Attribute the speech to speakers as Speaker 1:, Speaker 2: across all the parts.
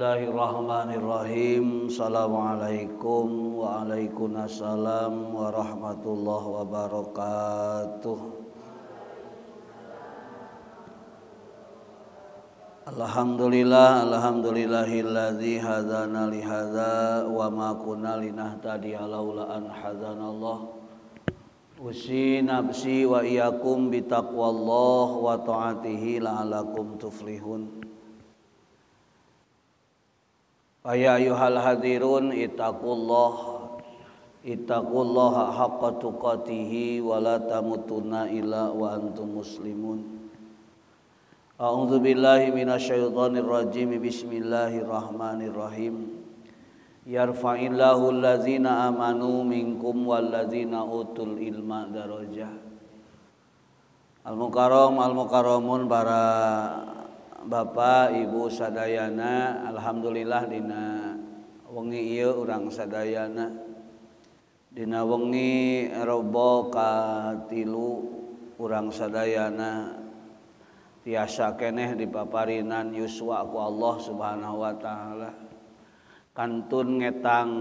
Speaker 1: Bismillahirrahmanirrahim. Assalamualaikum waalaikumsalam warahmatullahi wabarakatuh. Alhamdulillah, alhamdulillahilladzi hadana li hadza wa ma kunna linahtadiya laula an hadanallah. Usi nafsi wa iyyakum bitaqwallah wa ta'atihi la'allakum tuflihun. Ya ayyuhal hadirun ittaqullah, ittaqullaha haqqa tuqatihi wa la tamutunna illa wa antum muslimun. A'udzu billahi minasyaitonir rajim. Bismillahirrahmanirrahim. Yarfa'illahu allazina amanu minkum wallazina utul ilma darajah. Al-mukarram, al-mukarramun, para bapak, ibu sadayana, alhamdulillah dina wengi ieu urang sadayana dina wengi Rebo katilu urang sadayana tiasa keneh dipaparinan yuswa ku Allah Subhanahu wa taala. Kantun ngetang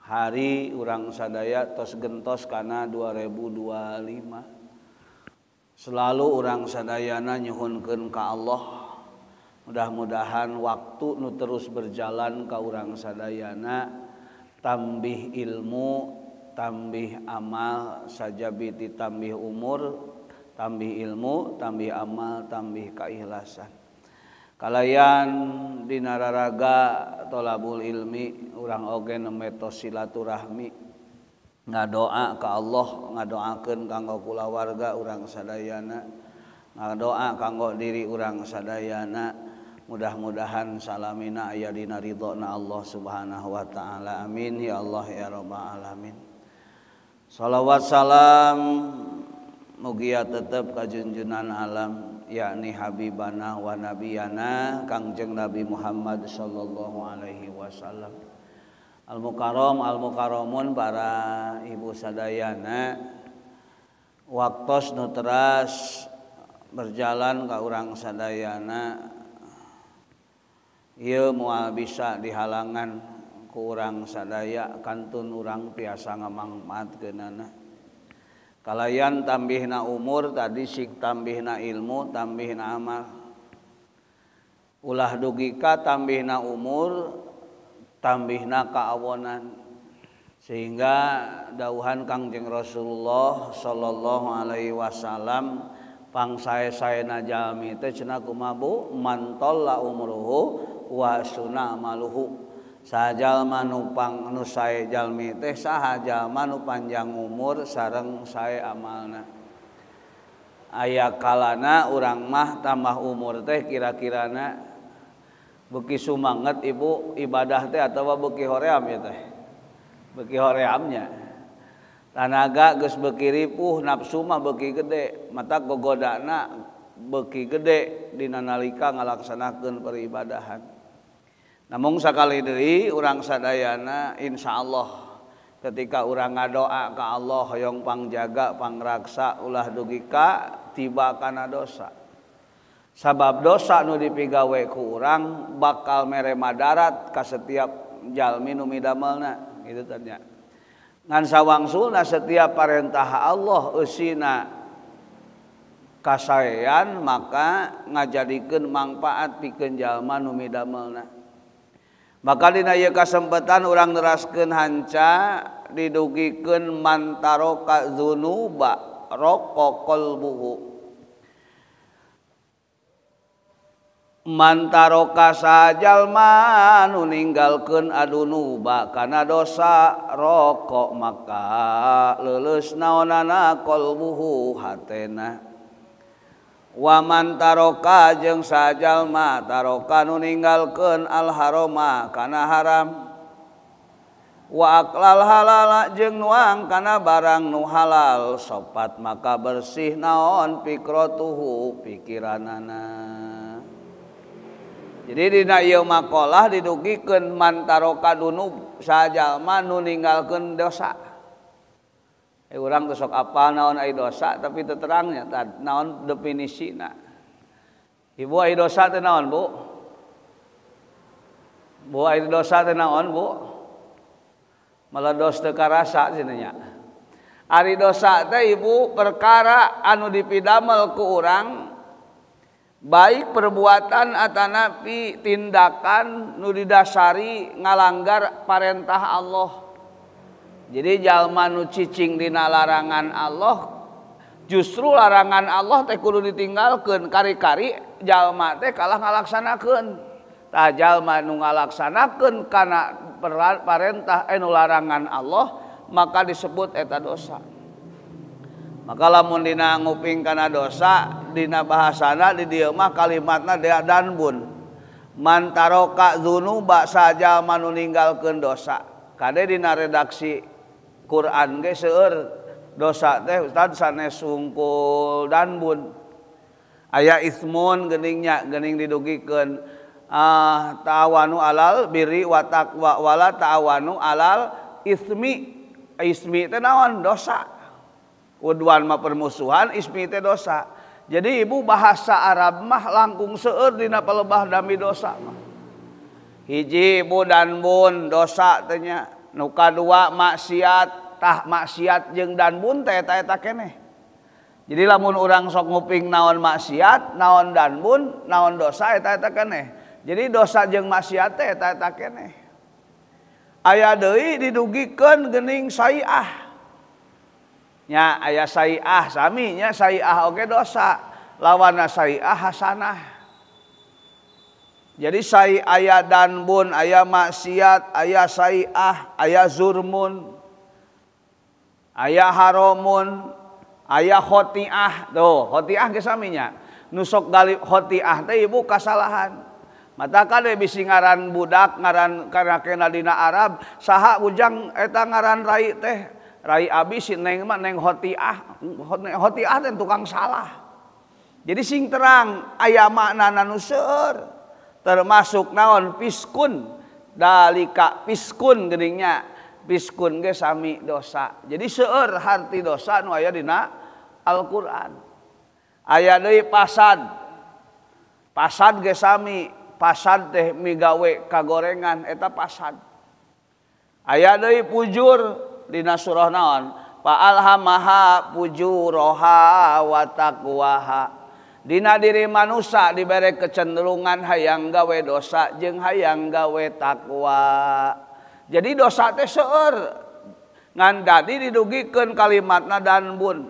Speaker 1: hari urang sadaya tos gentos kana 2025. Selalu urang sadayana nyuhunkeun ka Allah, mudah-mudahan waktu nu terus berjalan ka urang sadayana tambih ilmu, tambih amal, sajabiti tambih umur, tambih ilmu, tambih amal, tambih keikhlasan. Kalayan dina raraga tolabul ilmi urang oge nembe tos silaturahmi, ngadoa ka Allah, ngadoakeun kanggo kulawarga urang sadayana, ngadoa kanggo diri urang sadayana, mudah-mudahan salamina aya dina ridhona Allah Subhanahu wa taala. Amin ya Allah ya rabbal alamin. Salawat salam mugia tetep ka junjunan alam, yakni habibana wa nabiyana Kangjeng Nabi Muhammad sallallahu alaihi wasallam. Al-mukarram, al-mukarramun, para ibu sadayana, waktos nu teras berjalan ka urang sadayana ieu moal bisa dihalangan ku urang sadaya, kantun urang tiasa ngamangpaatkeunana. Kalayan tambihna umur tadi sik tambihna ilmu, tambihna amal. Ulah dugika tambihna umur, tambihna kaawonan. Sehingga dauhan Kangjeng Rasulullah sallallahu alaihi wasallam pangsae-saena jalmi teh cenah kumaha bu mantolla umruhu wa sunna amaluhu. Sajalma nu pang nu sae jalmi teh saha jalma nu panjang umur sareng sae amalna. Aya kalana urang mah tambah umur teh kira-kirana beuki sumanget ibu ibadah teh atawa beuki hoream ya teh. Beuki horeamnya. Tanaga geus beuki ripuh, nafsu mah beuki gede, mata gogodana beuki gede dina nalika ngalaksanakeun peribadahan. Namun sakali deui urang sadayana insyaallah ketika urang ngadoa ka Allah hoyong pangjaga pangraksa ulah dugi ka tiba kana dosa. Sabab dosa nu dipigawe ku urang bakal mere madarat ka setiap jalmi nu midamelna gitu tanya. Ngan sawangsulna setiap parentah Allah eusina kasaean maka ngajadikeun mangpaat pikeun jalma nu midamelna. Maka dina ieu kasempatan urang neraskeun hanca didugikeun mantaroka dzunuba raqqa qalbuhu. Mantaroka sajalma nu ninggalkeun adunuba kana dosa rokok maka leuleus naonana qalbuhu hatena. Wa man taroka jeung sajalma taroka nu ninggalkeun al harama kana haram, wa aklal halala jeung nuang kana barang nu halal sopat maka bersih naon fikrotuhu pikiranana. Jadi dina ieu makalah didugikeun man taroka dunub sajalma nu ninggalkeun dosa. Urang teh sok apal naon ai dosa tapi teu terangnya naon definisina. Ibu ai dosa teh naon, Bu? Bu ari dosa teh naon Bu? Meledos teu karasa cenah nya. Ari dosa teh ibu perkara anu dipidamel ku urang baik perbuatan atanapi tindakan nu didasari ngalanggar parentah Allah. Jadi jalma nu cicing dina larangan Allah, justru larangan Allah teh kudu ditinggalkeun, kari-kari jalma teh kalah ngalaksanakeun. Tah jalma nu ngalaksanakeun kana parentah nu larangan Allah maka disebut eta dosa. Maka lamun dina nguping kana dosa dina bahasana di dieu mah kalimatna dea danbun. Man taroka dzunuba sajalma nu ninggalkeun dosa. Kade dina redaksi Quran ge seueur dosa teh Ustaz sanes sungkul danbun. Aya ismun geningnya gening didugikeun ta'awanu alal birri wa taqwa wala ta'awanu alal ismi. Ismi teh naon? Dosa. Udwan mah permusuhan, ismi teh dosa. Jadi ibu bahasa Arab mah langkung seueur dina palebah dami dosa mah. Hiji ibu danbun dosa teh nya. Nu kadua maksiat, tah maksiat jeung danbun teh eta eta keneh. Jadi lamun urang sok nguping naon maksiat, naon danbun, naon dosa eta eta keneh. Jadi dosa jeung maksiat teh eta eta keneh. Aya deui didugikeun geuning saiah. Nya aya saiah sami nya saiah oge dosa, lawanna saiah hasanah. Jadi sai aya danbun, aya maksiat, aya saiah, aya zurmun, aya haramun, aya khotiah. Tuh, khotiah ge sami nya. Nu sok galip khotiah teh ibu kasalahan. Mata kade bisi ngaran budak ngaran kana kena dina Arab saha ujang eta ngaran rai teh rai abi si neng mah neng khotiah. Khotiah teh tukang salah. Jadi sing terang aya maknana nu seueur termasuk naon piskun dalika piskun geuning nya piskun ge sami dosa. Jadi seueur harti dosa nu aya dina Al-Qur'an. Aya deui pasad. Pasad ge sami, pasad teh migawe kagorengan eta pasad. Aya deui pujur dina surah naon? Fa alhamaha fujuraha wa taqwaha. Dina diri manusia dibere kecenderungan hayang gawe dosa jeung hayang gawe takwa. Jadi dosa teh seueur ngan dadi didugikeun kalimatna danbun.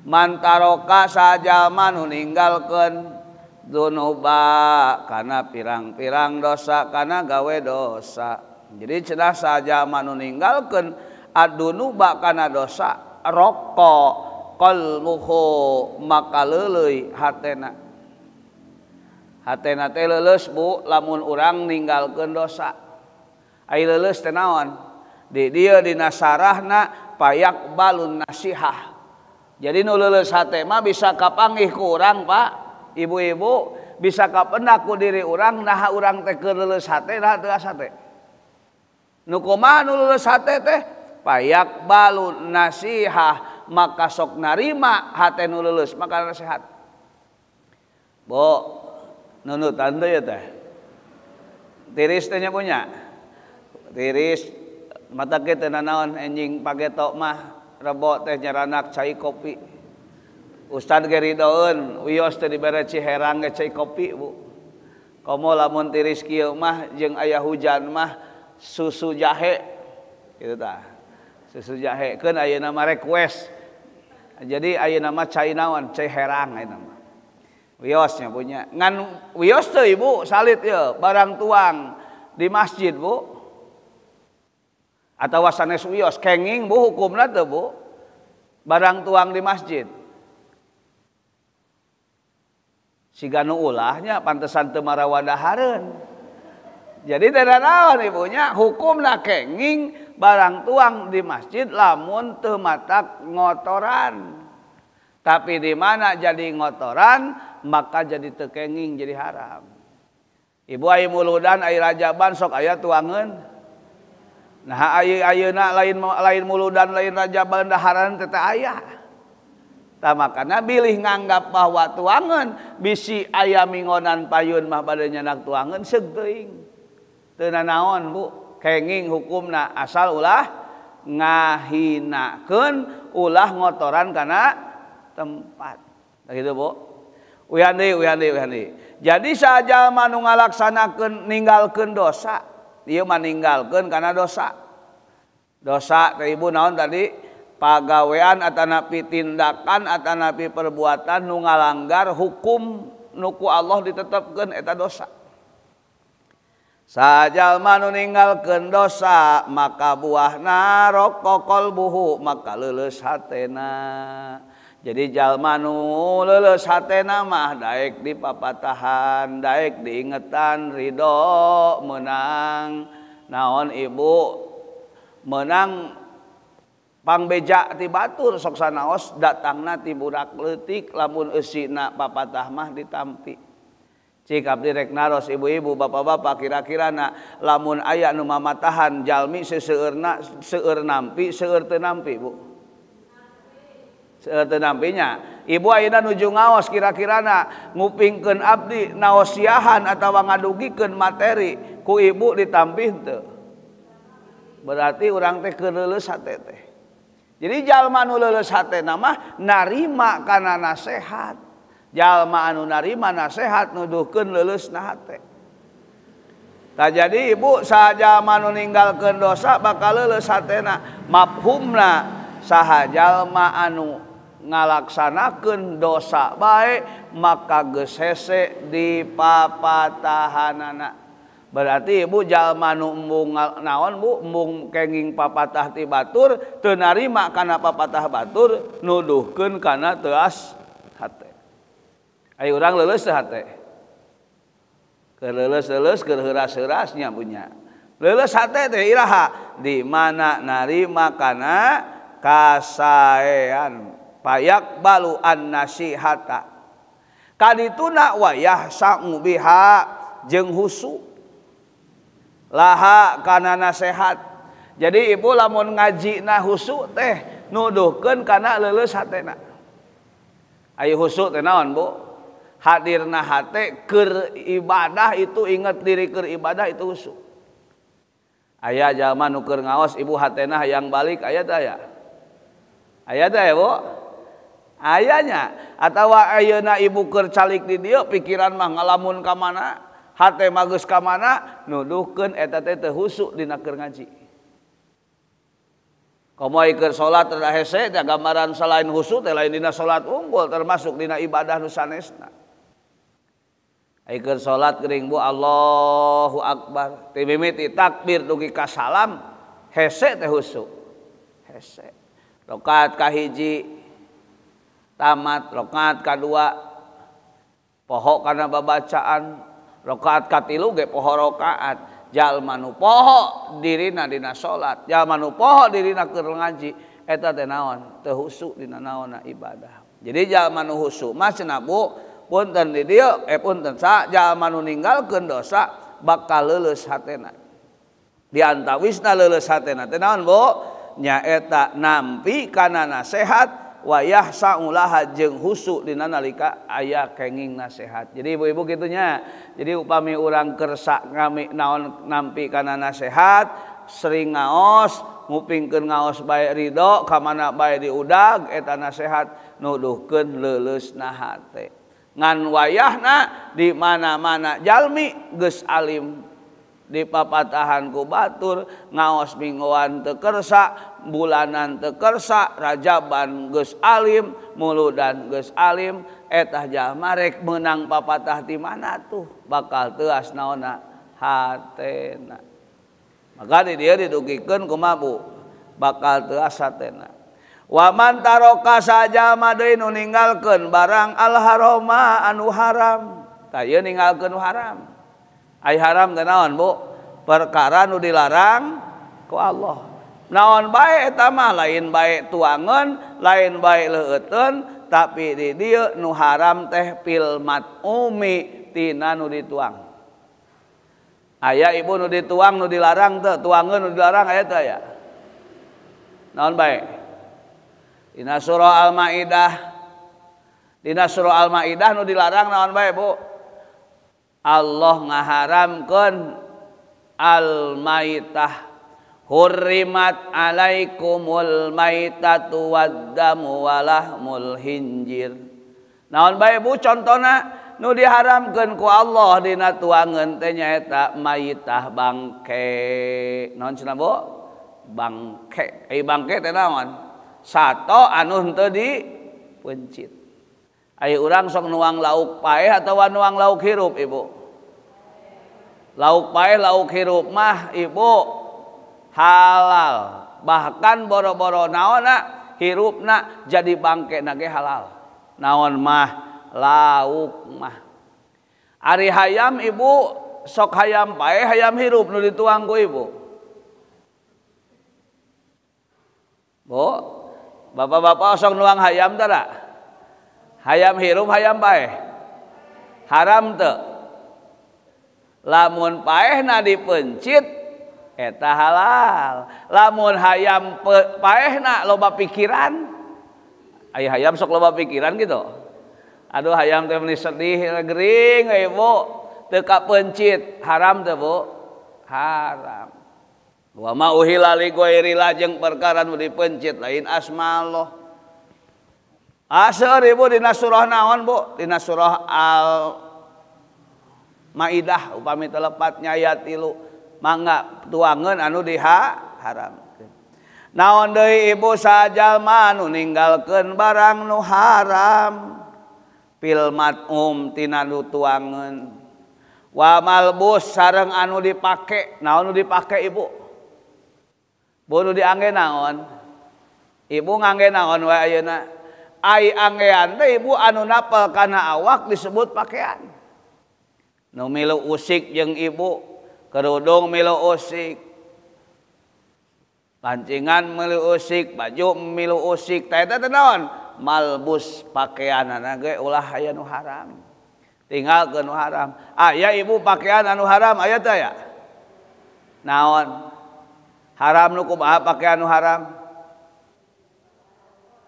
Speaker 1: Man taroka sajalma nu ninggalkeun dzunuba kana pirang-pirang dosa kana gawe dosa. Jadi cenah sajalma nu ninggalkeun adunuba kana dosa roko qalbuhu maka leuleuy hatena. Hatena teh leuleus Bu lamun urang ninggalkeun dosa. Ai leuleus teh naon? Di dieu dina sarahna payak balun nasihah. Jadi nu leuleus hate mah bisa kapanggih ku urang Pak, ibu-ibu bisa kapendak ku diri urang naha urang teh keur leuleus hate naha teu hate. Nu kumaha nu leuleus hate teh payak balun nasihah maka sok narima hate nu leuleus maka nasihat. Bu, nunutan teh ya teh. Tiris teh nya punya. Tiris mata ge teu nanaon enjing pageto mah rebo teh nyaranak cai kopi. Ustad ge ridoeun wios teh dibere ciherang ge cai kopi Bu. Komo lamun tiris kieu mah jeung aya hujan mah susu jahe kitu tah. Susu jahe keun ayeuna mah request. Jadi ayeuna mah cai naon? Cai herang ayeuna mah. Wiosnya punya. Ngan wios teu Ibu salit ieu barang tuang di masjid Bu. Atawa sanes wios kenging Bu hukumna teu Bu? Barang tuang di masjid. Siga nu ulahnya pantesan teu marawadahareun. Jadi teu naon ibunya hukumna kenging barang tuang di masjid lamun teu matak ngotoran. Tapi di mana jadi ngotoran maka jadi teu kenging jadi haram. Ibu ai muludan ai rajaban sok aya tuangeun. Nah ayeuna lain muludan lain rajaban daharan teh aya. Tah makana bilih nganggap bahwa tuangeun bisi aya mingonan payun mah bade nyanak tuangeun seug teuing. Teu nanaon Bu, kenging hukumna asal ulah ngahinakeun, ulah ngotoran kana tempat. Nah gitu Bu. Uyan deui, uyan deui, uyan deui. Jadi sajalma nu ngalaksanakeun ninggalkeun dosa, ieu mah ninggalkeun kana dosa. Dosa teh Ibu naon tadi? Pagawean atanapi tindakan atanapi perbuatan nu ngalanggar hukum nu ku Allah ditetepkeun eta dosa. Sajalma nu ninggalkeun dosa maka buahna roko qalbuhu, maka leuleus hatena. Jadi jalma nu leuleus hatena mah daek dipapatahan, daek diingetan, ridho menang. Naon Ibu? Menang pangbeja ti batur sok sanaos datangna ti budak leutik lamun eusina papatah mah ditampi. Cik abdi rek naros ibu-ibu bapak-bapak kira-kirana lamun aya nu mamatahan jalmi seseueurna seueur nampi seueur teu nampi Bu. Seueur teu nampinya. Ibu ayeuna nuju ngaos kira-kirana ngupingkeun abdi naosiahan atawa ngadugikeun materi ku ibu ditampi henteu. Berarti urang teh keur leuleus hate teh. Jadi jalma nu leuleus hatena mah narima kana nasehat. Jalma anu narima nasehat nuduhkeun leuleusna hate. Tah jadi ibu saha jalma nu ninggalkeun dosa bakal leuleus hatena. Mafhumna saha jalma anu ngalaksanakeun dosa bae maka geus hese dipapatahanana. Berarti ibu jalma nu embung naon Bu, embung kenging papatah ti batur teu narima kana papatah batur nuduhkeun kana teuas hate. Ayo urang leuleus teu hate? Keur leuleus-leuleus keur heuras-heuras nya punya. Leuleus hate teh iraha? Di mana narima kana kasaean. Payak balu an nasihata. Kadituna wayah sa'u biha jeung husu. Laha kana nasehat. Jadi ibu lamun ngajina husu teh nuduhkeun kana leuleus hatena. Ayo husu teh naon Bu? Hadirna hate keur ibadah itu inget diri keur ibadah itu husu. Aya jalma nu keur ngaos ibu hatena hayang balik aya teh aya? Aya teh Bu? Ayanya atawa ayeuna ibu keur calik di dieu pikiran mah ngalamun ka mana? Hate mah geus ka mana nuduhkeun eta teh teu husu dina keur ngaji. Komo keur salat rada hese teh gambaran selain husu teh lain dina salat unggul termasuk dina ibadah nu sanesna. Ai keur salat geuring Bu Allahu Akbar ti mimiti takbir dugi ka salam hese teh husu. Hese. Rakaat kahiji tamat, rakaat kadua poho kana babacaan, rakaat katilu ge poho rakaat. Jalma nu poho dirina dina salat, jalma nu poho dirina keur ngaji eta teh naon? Teu husu dina naonna ibadah. Jadi jalma nu husu mah cenah Bu, punten di dieu punten sa jalma nu ninggalkeun dosa bakal leuleus hatena. Di antawisna leuleus hatena teh naon Bu? Nyaeta nampi kana nasehat wayah saulaha jeung husu dina nalika aya kenging nasehat. Jadi ibu-ibu kitunya. Jadi upami urang kersa ngami naon nampi kana nasehat, sering ngaos, ngupingkeun ngaos bae ridho, ka mana bae diudag eta nasehat nuduhkeun leuleusna hate. Ngan wayahna di mana-mana jalmi geus alim dipapatahan ku batur, ngaos mingguan teu kersa, bulanan teu kersa, rajaban geus alim, muludan geus alim, eta jalma rek meunang papatah ti mana tuh bakal teuas naonna hatena. Maka di dieu didugikeun kumaha Bu? Bakal teuas hatena. Wa man taraka sajalma deui nu ninggalkeun barang al harama anu haram. Tah ieu ninggalkeun nu haram. Ai haram teh naon Bu? Perkara nu dilarang ku Allah. Naon bae eta mah lain bae tuangeun, lain bae leueuteun, tapi di dieu nu haram teh fil mat'umi tina nu dituang. Aya ibu nu dituang nu dilarang teu, tuangeun nu dilarang aya teu aya? Naon bae? Dina surah Al-Maidah. Dina surah Al-Maidah nu dilarang naon bae Bu? Allah ngaharamkeun Al-Maitah. Hurrimat alaikumul maitatu waddamu walahmul hinjir. Naon bae Bu contona nu diharamkeun ku Allah dina tuangeun teh nyaeta maitah bangke. Naon cenah Bu? Bangke. Ai bangke teh naon? Sato anu henteu dipeuncit. Ai urang sok nuang lauk paeh atawa nuang lauk hirup Ibu? Lauk paeh lauk hirup mah Ibu halal, bahkan boro-boro naonna hirupna jadi bangke na ge halal. Naon mah lauk mah. Ari hayam Ibu sok hayam paeh hayam hirup nu dituang ku Ibu. Bu, bapak-bapak sok nuang hayam tara? Hayam hirup hayam paeh. Haram teu? Lamun paehna dipencit eta halal. Lamun hayam paehna loba pikiran. Ai hayam sok loba pikiran gitu. Aduh hayam teh meuni sedih gering Ibu, teu kapencit, haram teu Bu? Haram. Wa ma uhilla li ghairil jeung perkara nu dipencit lain asma Allah. Aseur Ibu dina surah naon Bu? Dina surah Al Maidah upami teu lepatnya ayat 3. Mangga tuangeun anu diharamkeun. Naon deui Ibu sajalma nu ninggalkeun barang nu haram fil mat'um tina nu tuangeun wa malbus sareng anu dipake. Naon nu dipake Ibu? Bu nu diangge naon? Ibu ngangge naon wae ayeuna? Ai anggean teh Ibu anu napel kana awak disebut pakaian. Nu milu usik jeung Ibu, kerudung milu usik, pancingan milu usik, baju milu usik, teh teh naon? Malbus pakaianana ge ulah aya nu haram. Tinggalkeun nu haram. Aya Ibu pakaian anu haram aya teh aya? Naon? Haram nu kumaha pakaian nu haram?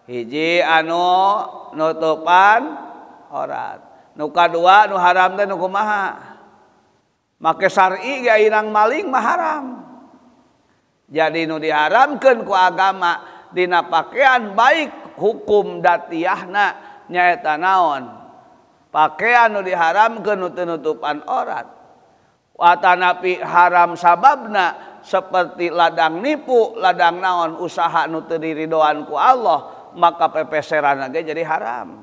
Speaker 1: Hiji anu nutupan aurat. Nu kadua nu haram teh nu kumaha? Make syar'i ge inang maling mah haram. Jadi nu diharamkeun ku agama dina pakaian baik hukum datiahna nyaeta naon? Pakaian nu diharamkeun nu teu nutupan aurat. Watanapi haram sababna seperti ladang nipu, ladang naon usaha nu teu diridoan ku Allah, maka pepeseran ge jadi haram.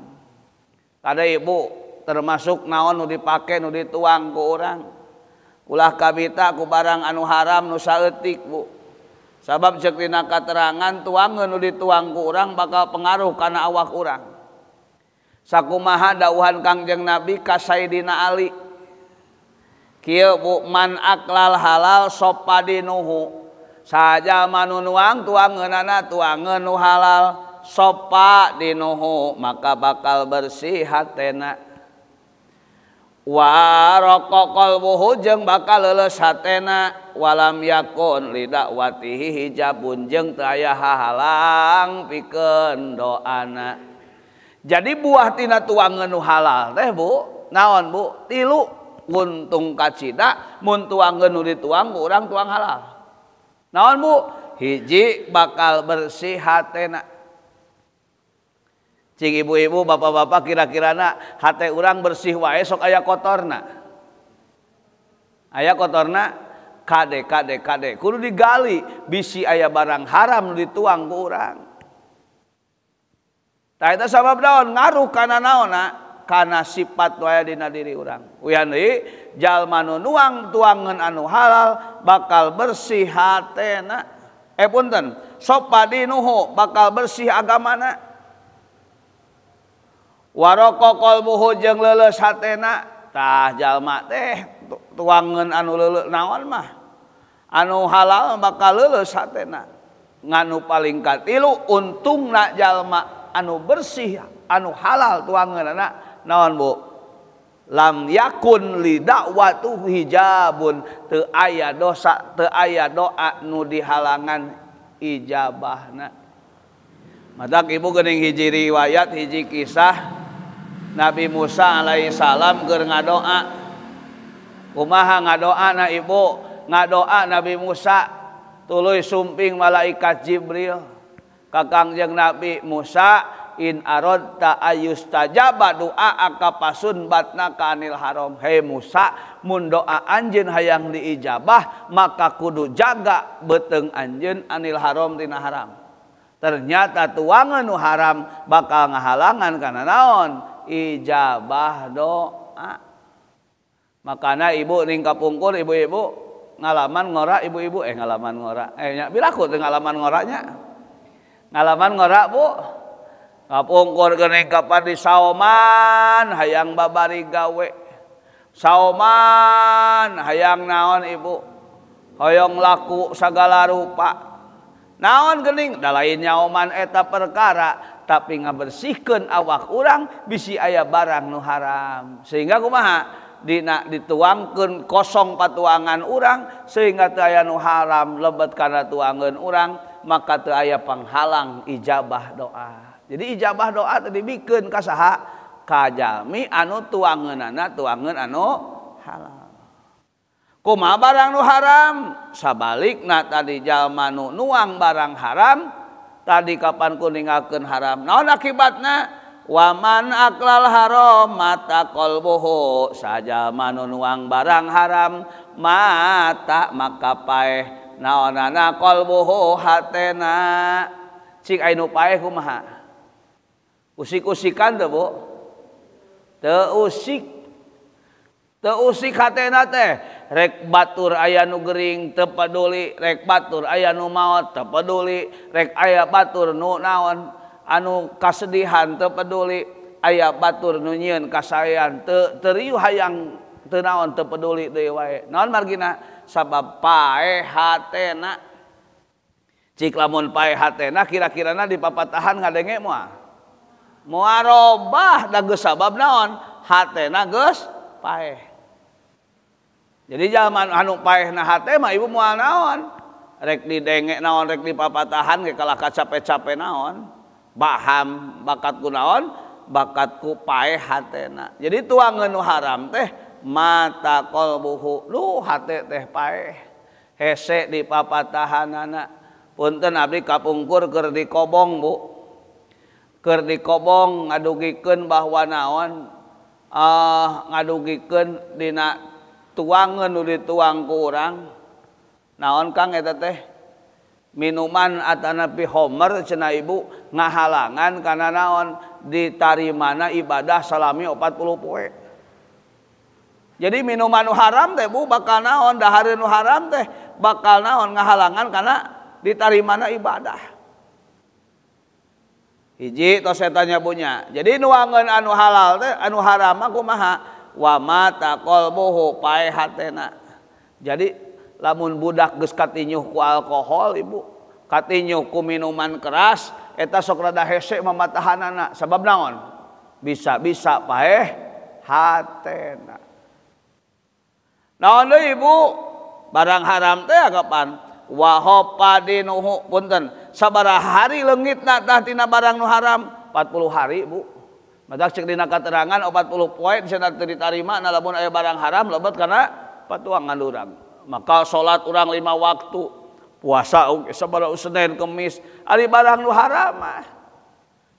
Speaker 1: Kada Ibu termasuk naon nu dipake nu dituang ku urang. Ulah kabita ku barang anu haram nu saeutik Bu. Sabab ceuk dina katerangan tuangeun nu dituang ku urang bakal pengaruh kana awak urang. Sakumaha dauhan Kangjeng Nabi ka Sayyidina Ali. Kieu Bu, man aklal halal sopadinuhu. Saja manu nuang tuangeunana tuangeun nu halal sopadinuhu, maka bakal bersih hatena. Wa raqa qalbuhu jeung bakal leuleus hatena, walam yakun lidakwatihi hijabun jeung teu aya hahalang pikeun doana. Jadi buah tina tuangeun nu halal teh Bu, naon Bu? Tilu untung kacida mun tuangeun nu dituang ku urang tuang halal. Naon Bu? Hiji bakal bersih hatena. Cing ibu-ibu, bapak-bapak kira-kirana hate urang bersih wae sok aya kotorna. Aya kotorna kade kade kade kudu digali bisi aya barang haram nu dituang ku urang. Tah eta sabab naon ngaruh kana naonna? Kana sifat wae dina diri urang. Uyan deui jalma nu nuang tuangeun anu halal bakal bersih hatena. Punten, sopadinuhu bakal bersih agamana. Waroko qalbuhu jeung leuleus hatena. Tah jalma teh tuangeun anu leuleus naon mah anu halal bakal leuleus hatena. Nganu paling katilu untungna jalma anu bersih anu halal tuangeunana naon Bu? Lam yakun li da'watu hijabun, teu aya dosa teu aya doa nu dihalangan ijabahna. Matak Ibu geuning hiji riwayat hiji kisah Nabi Musa alaihi salam keur ngadoa. Kumaha ngadoana Ibu? Ngadoa Nabi Musa tuluy sumping malaikat Jibril ka Kangjeng Nabi Musa, in aradta ayustajaba du'aaka fasun batnaka anil haram. Hei Musa, mun doa anjeun hayang diijabah maka kudu jaga beuteung anjeun anil haram tina haram. Ternyata tuangan nu haram bakal ngahalangan kana naon? Ijabah doa. Makana ibu ning kapungkur ibu-ibu ngalaman ngora ibu-ibu ngalaman ngora. Nya bilaku teu ngalaman ngoranya. Ngalaman ngora Bu. Kapungkur geuning kapan di saoman hayang babari gawe. Saoman hayang naon ibu? Hoyong laku sagala rupa. Naon geuning da lain nyaoman eta perkara, tapi ngabersihkeun awak urang bisi aya barang nu haram. Sehingga kumaha? Dina dituangkeun kosong patuangan urang sehingga teu aya nu haram lebet kana tuangeun urang, maka teu aya panghalang ijabah doa. Jadi ijabah doa teh dibikeun ka saha? Ka jalmi anu tuangeunana tuangeun anu halal. Kumaha barang nu haram? Sabalikna tadi jalma nu nuang barang haram, tadi kapan ku ninggalkeun haram. Naon akibatna? Waman aklal haram mata qalbuhu. Sajalma nu nuang barang haram mata maka paeh naonana qalbuhu hatena. Cik aya nu paeh kumaha? Usik-usikan teu Bu? Teu usik. Teu usik hatena teh. Rek batur aya nu gering teu peduli, rek batur aya nu maot teu peduli, rek aya batur nu naon anu kasedihan teu peduli, aya batur nu nyieun kasaean teu riuh hayang teu naon teu peduli deui wae. Naon margina? Sabab paeh hatena. Cik lamun paeh hatena kira-kirana dipapatahan ngadenge moal? Moal robah da geus sabab naon? Hatena geus paeh. Jadi zaman anu paehna hate mah ibu moal naon? Rek didenge naon, rek dipapatahan ge kalah kacape-cape naon? Baham bakat ku naon? Bakat ku paeh hatena. Jadi tuangeun nu haram teh mata qalbuhu. Lu hate teh paeh. Hese dipapatahanana. Punten abdi kapungkur keur dikobong Bu. Keur dikobong ngadugikeun bahwa naon? Ngadugikeun dina tuangeun nu dituang ku urang. Naon Kang eta teh? Minuman atanapi homer cenah ibu ngahalangan kana naon ditarimana ibadah salami 40 poe. Jadi minuman nu haram teh Bu bakal naon, dahareun nu haram teh bakal naon ngahalangan kana ditarimana ibadah. Hiji tos eta punya. Jadi nuangeun anu halal teh anu haram mah kumaha? Wa mata qalbuhu paeh hatena. Jadi lamun budak geus katinyuh ku alkohol ibu, katinyuh ku minuman keras, eta sok rada hese mamatahanana. Sabab naon? Bisa-bisa paeh hatena. Naon deui ibu? Barang haram teh kapan? Wa hopadinuhu punten. Sabaraha hari leungitna tah tina barang nu haram? 40 hari Bu. Matak cek dina katerangan 40 poe cenah teu ditarima na lamun aya barang haram lebet kana patuangan urang. Maka salat urang 5 waktu, puasa oge sabaraha Senin Kemis, ari barang nu haram mah.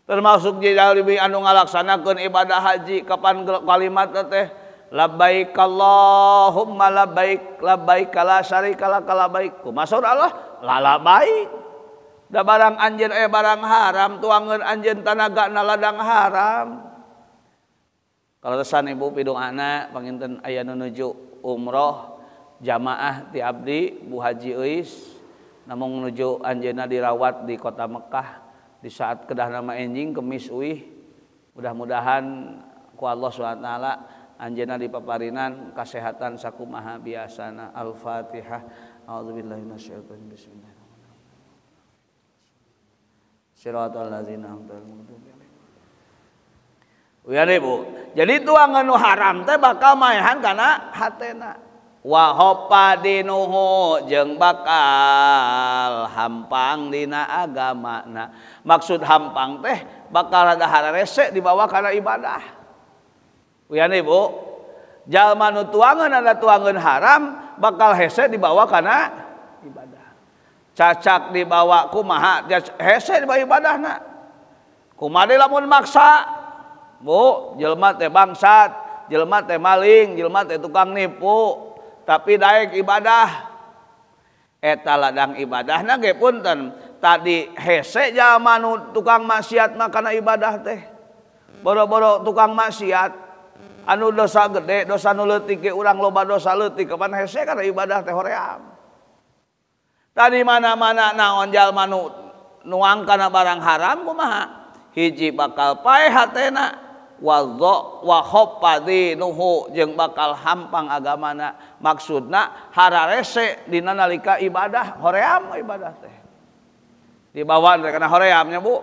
Speaker 1: Termasuk jalmi anu ngalaksanakeun ibadah haji kapan kalimat teh labbaik Allahumma labbaik labbaik la syarika lak labbaik. Kumaha saur Allah? La labbaik. Da barang anjeun aya barang haram, tuangeun anjeun tanagana ladang haram. Kaleresan ibu pidoana panginten aya nu nuju umroh jamaah ti abdi Bu Haji Euis namung nuju anjeunna dirawat di kota Mekah di saat kedah nama enjing Kemis uih. Mudah-mudahan ku Allah Subhanahu wa taala anjeunna dipaparinan kasehatan sakumaha biasana. Al-Fatihah. A'udzubillahi minasyaitonir rajim. Bismillahirrahmanirrahim. Siratal ladzina an'amta alaihim. Uyan ibu. Jadi tuangan nu haram teh bakal maehan kana hatena. Wa hopadinuhu jeung bakal hampang dina agamana. Maksud hampang teh bakal rada hararese dibawa kana ibadah. Uyan ibu. Jalma nu tuangeun ada tuangeun haram bakal hese dibawa kana ibadah. Cacak dibawa kumaha hese dibawa ibadahna. Kumaha lamun maksa? Bu, jelema teh bangsat, jelema teh maling, jelema teh tukang nipu, tapi daek ibadah. Eta ladang ibadahna ge punten. Tadi hese jalma nu tukang maksiat mah kana ibadah teh. Boro-boro tukang maksiat anu dosa gede, dosa nu leutik ge urang loba dosa leutik kapan hese kana ibadah teh hoream. Tadi mana-mana naon jalma nu nuang kana barang haram kumaha? Hiji bakal paeh hatena wa khafadinuhu jeung bakal hampang agamana. Maksudna hararese dina nalika ibadah hoream ibadah teh. Dibawa kana horeamnya Bu.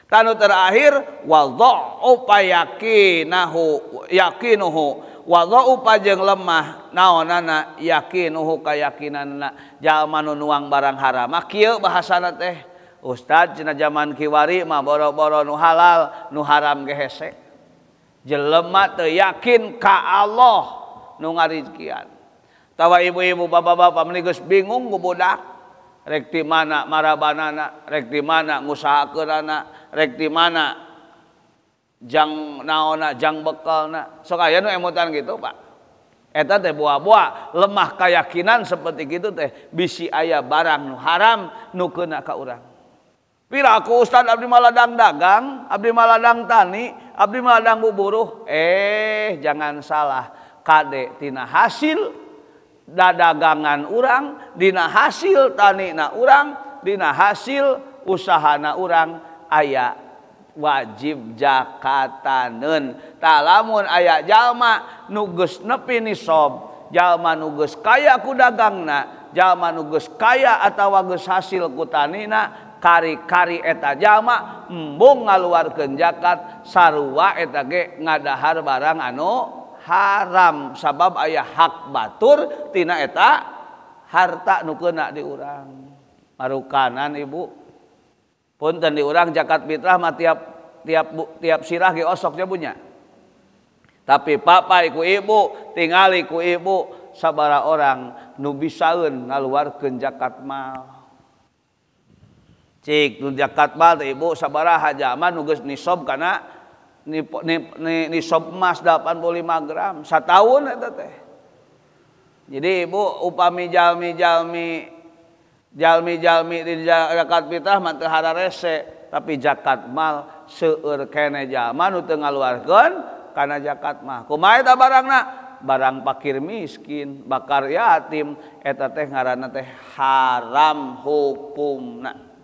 Speaker 1: Tanu terakhir wa dha'ufa yaqinahu yaqinuhu wa dha'ufa jeung lemah naonana yaqinuhu kayakinanna. Jalma nu nuang barang haram mah kieu bahasana teh. Ustad cenah zaman kiwari mah boro-boro nu halal nu haram ge hese. Jelema teu yakin ka Allah nu ngarizkian. Tawa ibu-ibu bapak-bapak meni geus bingung ku budak. Rek di mana marabanana, rek di mana ngusahakeunana, rek di mana jang naona, jang bekalna. Sok aya nu emutan gitu, Pak. Eta teh buah-buah lemah keyakinan seperti gitu teh bisi aya barang nu haram nu keuna ka urang. Piraku Ustad abdi maladang dagang, abdi maladang tani, abdi maladang buburuh. Jangan salah, kade tina hasil dadagangan urang, dina hasil tanina urang, dina hasil usahana urang aya wajib zakataneun. Tah lamun aya jalma nu geus nepi nisab, jalma nu geus kaya ku dagangna, jalma nu geus kaya atawa geus hasil ku tanina, kari-kari eta jalma embung ngaluarkeun zakat sarua eta ge ngadahar barang anu haram sabab aya hak batur tina eta harta nu keuna di urang. Marukanan ibu punten di urang zakat fitrah mah tiap sirah ge osok nya punya. Tapi papai ku ibu tingali ku ibu sabara orang nu bisaeun ngaluarkeun zakat mal. Cik nu zakat mal teh ibu sabaraha jalma nu geus nisab kana nisab emas 85 gram satahun eta teh. Jadi ibu upami jalmi di zakat fitrah mah teu hararese, tapi zakat mal seueur keneh jalma nu teu ngaluarkeun kana zakat mah. Kumaha eta barangna? Barang fakir miskin, bakar yatim, eta teh ngaranna teh haram hukumna.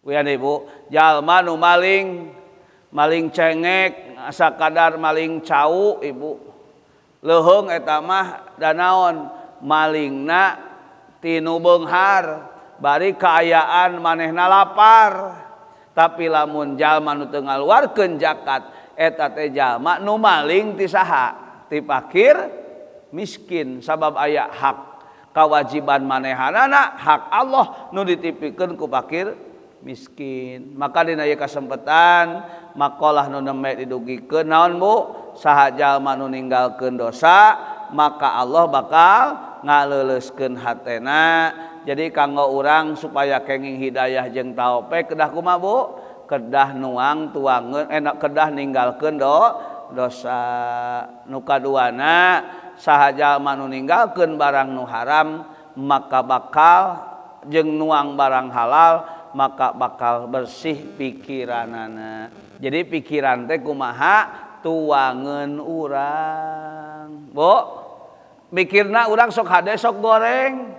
Speaker 1: Wian ibu, jalma nu maling cengek, sakadar maling cau ibu. Leuheung eta mah danaon malingna tinu beunghar, bari kaayaan manehna lapar. Tapi lamun jalma nu teu ngaluarkeun zakat eta teh jalma nu maling ti saha? Ti fakir miskin sabab aya hak kewajiban manehanana, hak Allah nu ditipikeun ku fakir miskin. Maka dina ieu kasempatan makalah nu nembe didugikeun naon Bu? Saha jalma nu ninggalkeun dosa maka Allah bakal ngaleuleuskeun hatena. Jadi kanggo urang supaya kenging hidayah jeung taufik kedah kumaha Bu? Kedah nuang tuangeun kedah ninggalkeun dosa. Nu kaduana saha jalma nu ninggalkeun barang nu haram maka bakal jeung nuang barang halal maka bakal bersih pikiranana. Jadi pikiran teh kumaha tuangeun urang. Bu, mikirna urang sok hade sok goreng.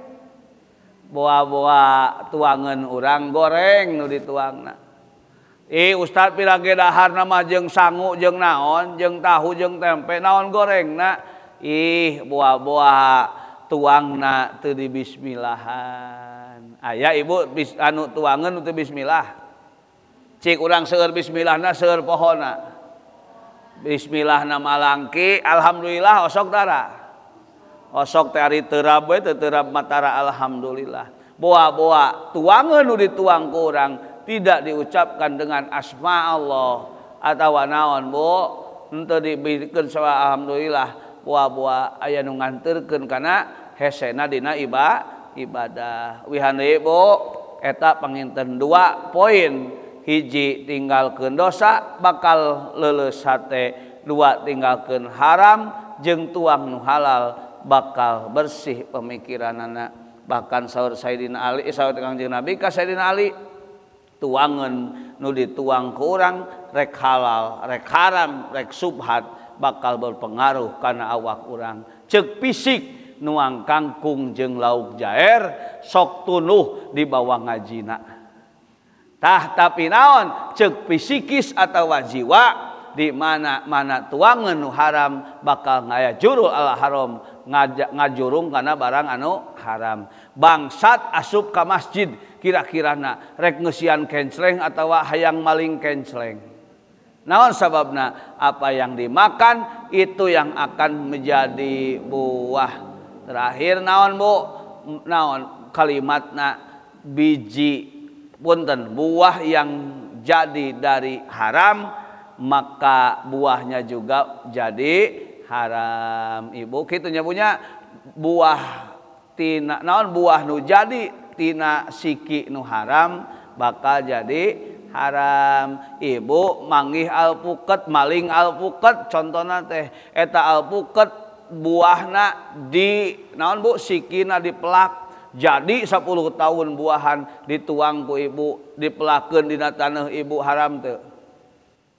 Speaker 1: Boa-boa tuangeun urang goreng nu dituangna. Ih Ustad pira ge daharna mah jeung sangu jeung naon, jeung tahu jeung tempe naon gorengna. Ih boa-boa tuangna teu dibismillahan. Aya ibu anu tuangeun teu bismillah. Cik urang seueur bismillahna seueur pohona. Bismillahna malangki alhamdulillah osok tara. Osok teh ari terab we teu terab matara alhamdulillah. Boa-boa tuangeun nu dituang ku urang tidak diucapkan dengan asma Allah atawa naon Bu, henteu dibikeun sawa alhamdulillah. Boa-boa aya nu nganterkeun kana hesena dina ibadah. Wihan deui Bu, eta panginten 2 poin. Hiji tinggalkeun dosa bakal leuleus hate, 2 tinggalkeun haram jeung tuang nu halal bakal bersih pemikiranana. Bahkan saur Sayyidina Ali, saur Kangjeng Nabi ka Sayyidina Ali, tuangan nu dituang ku urang rek halal, rek haram, rek subhat bakal berpengaruh kana awak urang. Ceuk fisik nuang kangkung jeung lauk jaer sok tunuh di bawah ngajina. Tah tapi naon ceuk psikis atawa jiwa di mana-mana tuangan nu haram bakal ngaya jurul ala haram, ngajurung kana barang anu haram. Bangsat asup ka masjid kira-kirana rek ngeusian kencleng atawa hayang maling kencleng. Naon sababna? Apa yang dimakan itu yang akan menjadi buah. Terakhir naon Bu? Naon kalimatna biji punten buah yang jadi dari haram maka buahnya juga jadi haram. Ibu kitu nya punya buah tina naon buah nu jadi tina siki nu haram bakal jadi haram. Ibu manggih alpuket, maling alpuket contohna teh eta alpuket buahna di naon Bu sikina dipelak jadi 10 tahun buahan dituang ku ibu dipelakeun dina taneuh ibu haram teu?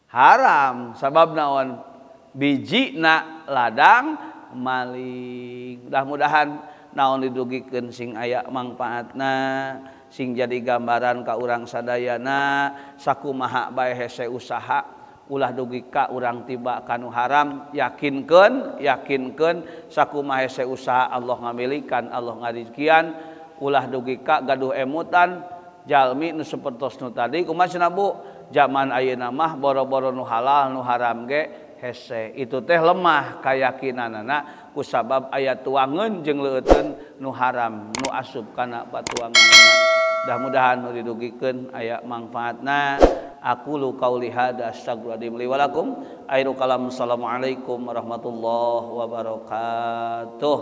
Speaker 1: Haram sabab naon bijina ladang maling. Mudah-mudahan naon didugikeun sing aya mangpaatna, sing jadi gambaran ka urang sadayana sakumaha bae hese usaha ulah dugi ka urang tiba kanu haram. Yakinkeun, yakinkeun sakumaha hese usaha Allah ngamilikan, Allah ngarizkian. Ulah dugi ka gaduh emutan jalmi nu sapertos nu tadi kumaha cenah Bu? Zaman ayeuna mah boro-boro nu halal nu haram ge hese. Itu teh lemah kayakinanana kusabab aya tuangeun jeung leueuteun nu haram nu asup kana patuanganna. Mudah-mudahan nu didugikeun aya mangfaatna. Aku lu qauli hada astagfirullahaladzim li wa lakum. Akhirul kalam, assalamualaikum warahmatullahi wabarakatuh.